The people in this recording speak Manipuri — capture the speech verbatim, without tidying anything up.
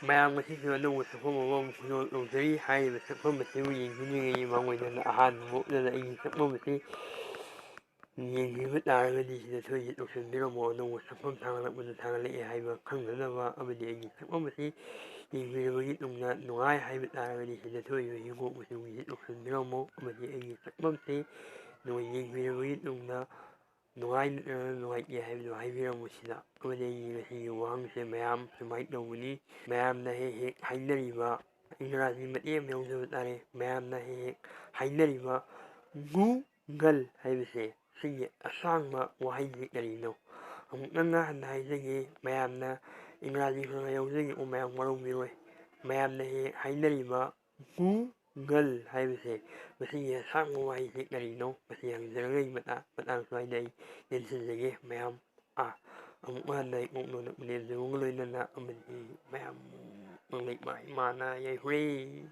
ꯃꯌꯥꯝ, ꯉꯁꯤꯁꯨ ꯑꯅꯧꯕ ꯁꯛꯐꯝ ꯑꯃꯃꯨꯛ ꯐꯣꯡꯗꯣꯛꯂꯛꯆꯔꯤ꯫ ꯍꯥꯏꯔꯤꯕ ꯁꯛꯐꯝ ꯑꯁꯤꯕꯨ ꯌꯦꯡꯕꯤꯗ꯭ꯔꯤꯉꯩꯒꯤ ꯃꯥꯡꯑꯣꯏꯅꯅ ꯑꯍꯥꯟꯕ ꯃꯛꯇꯗ ꯑꯩꯒꯤ ꯁꯛꯐꯝ ꯑꯁꯤ ꯌꯦꯡꯕꯤꯕ ꯇꯥꯔꯒꯗꯤ ꯁꯤꯗ ꯊꯣꯛꯏꯁꯤ ꯇꯧꯁꯤꯟꯕꯤꯔꯝꯃꯣ꯫ ꯑꯅꯧꯕ ꯁꯛꯐꯝ ꯊꯥꯒꯠꯂꯛꯄꯗ ꯊꯥꯒꯠꯂꯛꯑꯦ ꯍꯥꯏꯕ ꯈꯪꯅꯅꯕ ꯑꯃꯗꯤ ꯑꯩꯒꯤ ꯁꯛꯐꯝ ꯑꯁꯤ ꯌꯦꯡꯕꯤꯔꯕꯒꯤ ꯇꯨꯡꯗ ꯅꯨꯡꯉꯥꯏ ꯍꯥꯏꯕ ꯇꯥꯔꯒꯗꯤ ꯁꯤꯗ ꯊꯣꯛꯏꯕ ꯍꯤꯒꯣꯛ ꯃꯆꯨꯒꯤꯁꯤ ꯇꯧꯁꯤꯟꯕꯤꯔꯝꯃꯣ꯫ ꯑꯃꯗꯤ ꯑꯩꯒꯤ ꯁꯛꯐꯝꯁꯤ ꯅꯣꯏ ꯌꯦꯡꯕꯤꯔꯕꯒꯤ ꯇꯨꯡꯗ ꯅꯨꯡꯉꯥꯏ ꯅꯠꯇ꯭ꯔꯒ ꯅꯨꯡꯉꯥꯏꯇꯦ ꯍꯥꯏꯕꯗꯨ ꯍꯥꯏꯕꯤꯔꯝꯃꯨ ꯁꯤꯗ꯫ ꯑꯃꯗꯤ ꯑꯩꯒꯤ ꯉꯁꯤꯒꯤ ꯋꯥꯍꯪꯁꯦ ꯃꯌꯥꯝ ꯁꯨꯃꯥꯏꯅ ꯇꯧꯕꯅꯤ꯫ ꯃꯌꯥꯝꯅ ꯍꯦꯛ ꯍꯦꯛ ꯍꯥꯏꯅꯔꯤꯕ, ꯏꯪꯒ꯭ꯔꯥꯖꯤ ꯃꯇꯦꯛ ꯑꯃ ꯌꯥꯎꯖꯕ ꯇꯥꯔꯦ, ꯃꯌꯥꯝꯅ ꯍꯦꯛ ꯍꯦꯛ ꯍꯥꯏꯅꯔꯤꯕ ꯉꯨ ꯉꯜ ꯍꯥꯏꯕꯁꯦ, ꯁꯤꯒꯤ ꯑꯁꯥꯡꯕ ꯋꯥꯍꯩꯁꯤ ꯀꯔꯤꯅꯣ? ꯑꯃꯨꯛꯇꯪꯒ ꯍꯟꯅ ꯍꯥꯏꯖꯒꯦ, ꯃꯌꯥꯝꯅ, ꯏꯪꯒ꯭ꯔꯥꯖꯤ ꯈꯔ ꯌꯥꯎꯖꯒꯦꯀꯣ, ꯃꯌꯥꯝ ꯋꯥꯔꯧꯕꯤꯔꯣꯏ꯫ ꯃꯌꯥꯝꯅ ꯍꯦꯛ ꯍꯦꯛ ꯍꯥꯏꯅꯔꯤꯕ ꯉꯨ ꯉꯜ ꯍꯥꯏꯕꯁꯦ, ꯃꯁꯤꯒꯤ ꯑꯁꯥꯡꯕ ꯋꯥꯍꯩꯁꯤ ꯀꯔꯤꯅꯣ? ꯃꯁꯤ ꯍꯪꯖꯔꯒ ꯑꯩ ꯃꯇꯥꯡ, ꯃꯇꯥꯡ ꯁ꯭ꯋꯥꯏꯗ ꯑꯩ ꯇꯦꯟꯁꯤꯟꯖꯒꯦ꯫ ꯃꯌꯥꯝ, ꯑꯥ, ꯑꯃꯨꯛ ꯍꯟꯅ ꯑꯩ ꯀꯣꯛ ꯅꯣꯟꯅ ꯄꯨꯅꯦꯝꯖꯕꯒ ꯂꯣꯏꯅꯅ ꯑꯃꯗꯤ ꯃꯌꯥꯝ ꯃꯪꯂꯩ ꯃꯥ ꯏꯃꯥꯅ ꯌꯥꯏꯐꯔꯦ꯫